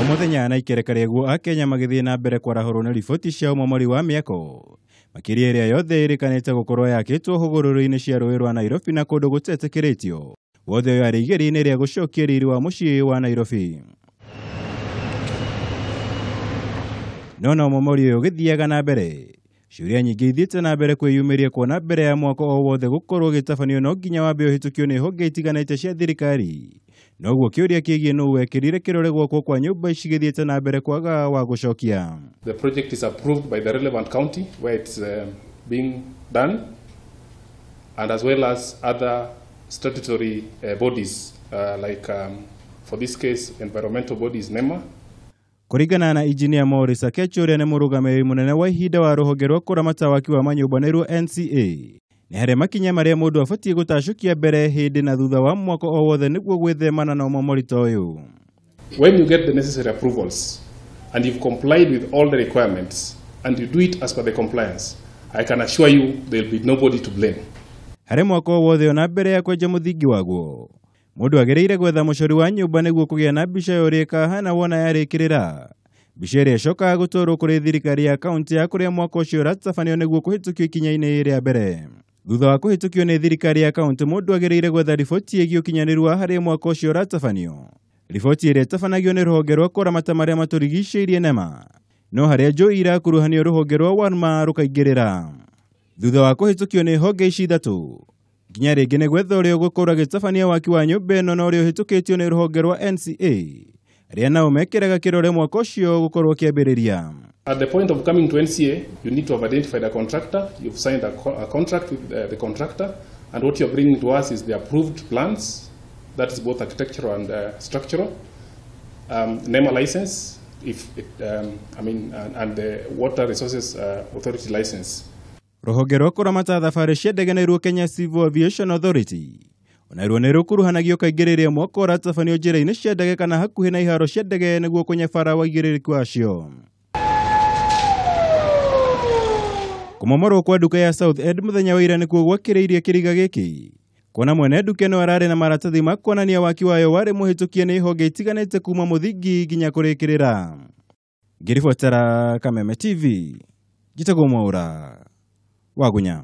O mũthenya na ikereka rĩaguo Akenya magĩthiĩ na mbere kwarahũrwo nĩ riboti cia ũmomori wa mĩako makĩria ĩrĩa yothe ĩrĩkanĩte gũkorwo yakĩtwo hũgũrũrũ-inĩ cia rũĩ rwa Nairobi na kũndũ gũtetĩkĩrĩtio. Wothe ũyũ arĩ igeria-inĩ rĩa gũcokia riri wa mũciĩ wa Nairobi. No na ũmomori ũyũ ũgĩthiaga na mbere, ciũria nyingĩ ithiĩte na mbere kwĩyumĩria kuona mbere ya mwako o wothe gũkorwo ũgĩtabanio no nginya wambe ũhĩtũkio nĩ honge itiganĩte cia thirikari. Noguo kĩũria kĩgiĩ nũ wekĩrire kĩrore gwakwo kwa nyũmba ici gĩthiĩte na mbere kwaga wa gũcokia. The project is approved by the relevant county where it's being done, and as well as other statutory bodies like for this case environmental bodies NEMA. Kũringana na Engineer Morris Akecho ũrĩa nĩ mũrũgamĩrĩri mũnene wa ihinda wa rũhonge rwa kũramata waki wa manyũmba nĩruo NCA, nĩ harĩ makinya marĩa mũndũ abatiĩ gũtacũkia mbere hĩndĩ na thutha wa mwako o wothe nĩguo gwĩthemana na ũmomori ta ũyũ. When you get the necessary approvals and you've complied with all the requirements and you do it as per the compliance, I can assure you there will be nobody to blame. Harĩ mwako o wothe ona mbere ya kwenja mũthingi waguo, mũndũ agĩrĩire gwetha mũcori wa nyũmba nĩguo kũgĩa na mbica ya ũrĩa ĩkahana wona yarĩkĩrĩra. Mbica ĩrĩa ĩcokaga gũtwarwo kũrĩ thirikari ya kaunti ya kũrĩa mwako ũcio ũratabanio nĩguo kũhĩtũkio ikinya-inĩ rĩa mbere. Thutha wa kũhĩtũkio nĩ thirikari ya kaunti, mũndũ agĩrĩire gwetha riboti ĩgiĩ ũkinyanĩru wa harĩa mwako ũcio ũratabanio. Riboti ĩrĩa ĩtabanagio nĩ rũhonge rwa kũramata marĩa matũrigicĩirie NEMA, no harĩa njũĩ irakuruhanio rũhonge rwa WARMA rũkaingĩrĩra. Thutha wa kũhĩtũkio nĩ honge ici ithatũ, nginya rĩngĩ nĩ gwetha ũrĩa ũgũkorwo agĩtabania waki wa nyũmba ĩno na ũrĩa ũhĩtũkĩtio nĩ rũhonge rwa NCA, arĩa nao mekĩraga kĩrore mwaka ũcio gũkorwo ũkĩambĩrĩria. At the point of coming to NCA, you need to have identified a contractor. You've signed a contract with the contractor, and what you're bringing to us is the approved plans, that is both architectural and structural, NEMA license, if it, and the Water Resources Authority license. Rũhonge rwa kũramata thabarĩ cia ndege nĩruo Kenya Civil Aviation Authority onaruo nĩ rũkuruhanagio kaingĩ rĩrĩa mwako ũratabanio njĩra-inĩ cia ndege kana hakuhĩ na iharo cia ndege nĩguo kũnyabara waigĩrĩrĩki wacio. Kũmomorwo kwa nduka ya South Ed mũthenya wa ira nĩkuo gwakĩrĩirie kĩriga gĩkĩ, kuona mwene nduka ĩno ararĩ na maratathi ma kuonania waki wayo warĩ mũhĩtũkie nĩ honge itiganĩte kuma mũthingi nginya kũrĩkĩrĩra. Ngĩribotera Kameme TV, njĩtagwo Mwaũra Wagunya.